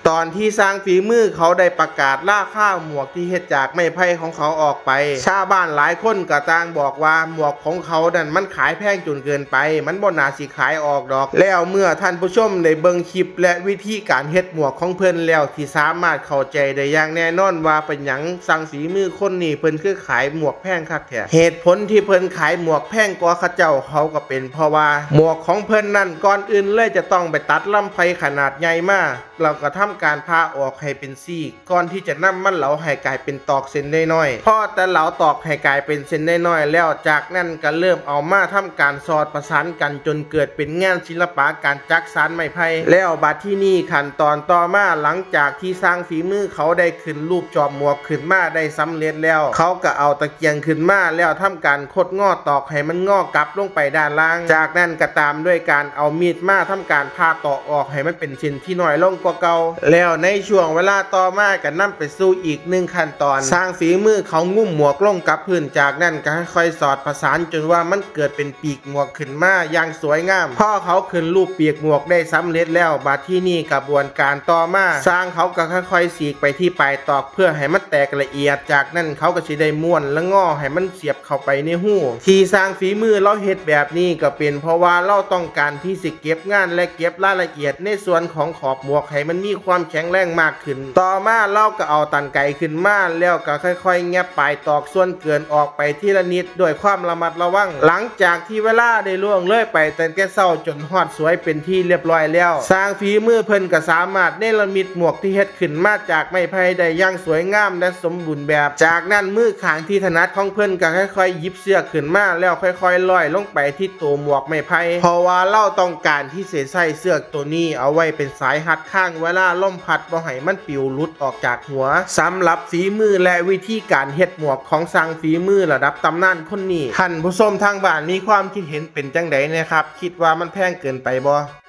ຕອນທີ່ຊ່າງຝີມືເຂົາໄດ້ປະກາດລາຄາໝວກທີ່ເຮັດຈາກໄມ້ໄຜ່ຂອງເຂົາອອກໄປ, ຊາວບ້ານຫຼາຍຄົນກໍຕ່າງບອກວ່າໝວກຂອງເຂົານັ້ນມັນຂາຍແພງຈົນເກີນໄປ, ມັນບໍ່ໜ້າຊິຂາຍອອກດອກ. ແລ້ວເມື່ອທ່ານຜູ້ຊົມໄດ້ເບິ່ງຄລິບ ແລະ ວິທີການເຮັດໝວກຂອງເພິ່ນແລ້ວ ທີ່ສາມາດເຂົ້າໃຈໄດ້ຢ່າງແນ່ນອນວ່າເປັນຫຍັງຊ່າງຝີມືຄົນນີ້ເພິ່ນຄືຂາຍໝວກແພງຄັກແທ້. ເຫດຜົນທີ່ເພິ່ນຂາຍໝວກແພງກວ່າເຂົາເຈົ້າ ເຂົາກໍເປັນເພາະວ່າໝວກຂອງເພິ່ນນັ້ນ ກ່ອນອື່ນເລີຍຈະຕ້ອງໄປຕັດລຳໄພຂະໜາດໃຫຍ່ມາ ແລ້ວກໍທຳການຜ່າອອກໃຫ້ເປັນຊີ້ກ ກ່ອນທີ່ຈະນຳມາເຫຼົາໃຫ້ກາຍເປັນຕອກເສັ້ນນ້ອຍໆ. ພໍແຕ່ເຫຼົາຕອກໃຫ້ກາຍເປັນເສັ້ນນ້ອຍໆແລ້ວ, ຈາກນັ້ນກໍເລີ່ມເອົາມາທຳການສອດປະສານກັນ ຈົນເກີດເປັນງານສິລະປະການຈັກສານໄມ້ໄຜ່. ແລ້ວບັດທີນີ້ຂັ້ນຕອນຕໍ່ມາ, ຫຼັງຈາກທີ່ຊ່າງຝີມືເຂົາໄດ້ຂຶ້ນຮູບຈອບໝວກຂຶ້ນມາໄດ້ສຳເລັດແລ້ວ, ເຂົາກໍເອົາຕະກຽງຂຶ້ນມາ ແລ້ວທຳການຄົດງໍຕອກໃຫ້ມັນງໍກັບລົງໄປດ້ານລ່າງ. ຈາກນັ້ນກໍຕາມດ້ວຍການເອົາມີດມາທຳການຜ່າຕອກອອກໃຫ້ມັນເປັນເສັ້ນ ທີ່ນ້ອຍລົງກວ່າເກົ່າ. ແລ້ວໃນຊ່ວງເວລາຕໍ່ມາກໍນຳໄປສູ່ອີກໜຶ່ງຂັ້ນຕອນ, ຊ່າງຝີມືເຂົາງຸ້ມໝວກລົງກັບພື້ນ, ຈາກນັ້ນກໍຄ່ອຍໆສອດປະສານຈົນວ່າມັນເກີດເປັນປີກໝວກຂຶ້ນມາຢ່າງສວຍງາມ. ພໍເຂົາຂຶ້ນຮູບປີກໝວກໄດ້ສຳເລັດແລ້ວ, ບັດທີນີ້ກະບວນການຕໍ່ມາ, ຊ່າງເຂົາກໍຄ່ອຍໆສີກໄປທີ່ປາຍຕອກເພື່ອໃຫ້ມັນແຕກລະອຽດ, ຈາກນັ້ນເຂົາກໍຊິໄດ້ມ້ວນລະງໍໃຫ້ມັນສຽບ ເຂົ້າໄປໃນຮູ. ທີ່ຊ່າງຝີມືລາວເຮັດແບບນີ້ກໍເປັນເພາະວ່າລາວຕ້ອງການທີ່ຊິເກັບງານ ແລະ ເກັບລາຍລະອຽດໃນສ່ວນຂອງຂອບໝວກໃຫ້ມັນມີຄວາມແຂງແຮງມາກຂຶ້ນ. ຕໍ່ມາລາວກໍເອົາຕັນໄກຂຶ້ນມາ ແລ້ວກໍຄ່ອຍໆແຫງັບປາຍຕອກສ່ວນເກີນອອກໄປທີລະນິດດ້ວຍຄວາມລະມັດລະວັງ. ຫຼັງຈາກທີ່ເວລາໄດ້ລ່ວງເລີຍໄປຕັ້ງແຕ່ເຊົ້າຈົນຮອດສວຍເປັນທີ່ລຽບຮ້ອຍແລ້ວ, ຊ່າງຝີມືເພິ່ນກໍສາມາດເນລະມິດໝວກທີ່ເຮັດ ຂຶ້ນມາຈາກໄມ້ໄຜ່ໄດ້ຢ່າງສວຍງາມ ແລະ ສົມບູນແບບ. ຈາກນັ້ນມືຂ້າງທີ່ຖະໜັດຂອງເພິ່ນກໍຄ່ອຍໆຫຍິບເຊືອກຂຶ້ນມາ ແລ້ວຄ່ອຍໆຮ້ອຍລົງໄປທີ່ໂຕໝວກໄມ້ໄຜ່ ເພາະວ່າລາວຕ້ອງການທີ່ຊິໃຊ້ເຊືອກໂຕນີ້ເອົາໄວ້ເປັນສາຍຮັດຄາງເວລາລົມພັດບໍ່ໃຫ້ມັນປິວຫຼຸດອອກຈາກຫົວ. ສຳລັບຝີມື ແລະ ວິທີການເຮັດໝວກຂອງຊ່າງຝີມືລະດັບຕຳນານຄົນນີ້, ທ່ານຜູ້ຊົມທາງບ້ານມີຄວາມຄິດເຫັນເປັນຈັ່ງໃດແດ່ຄັບ? ຄິດວ່າມັນແພງເກີນໄປບໍ່?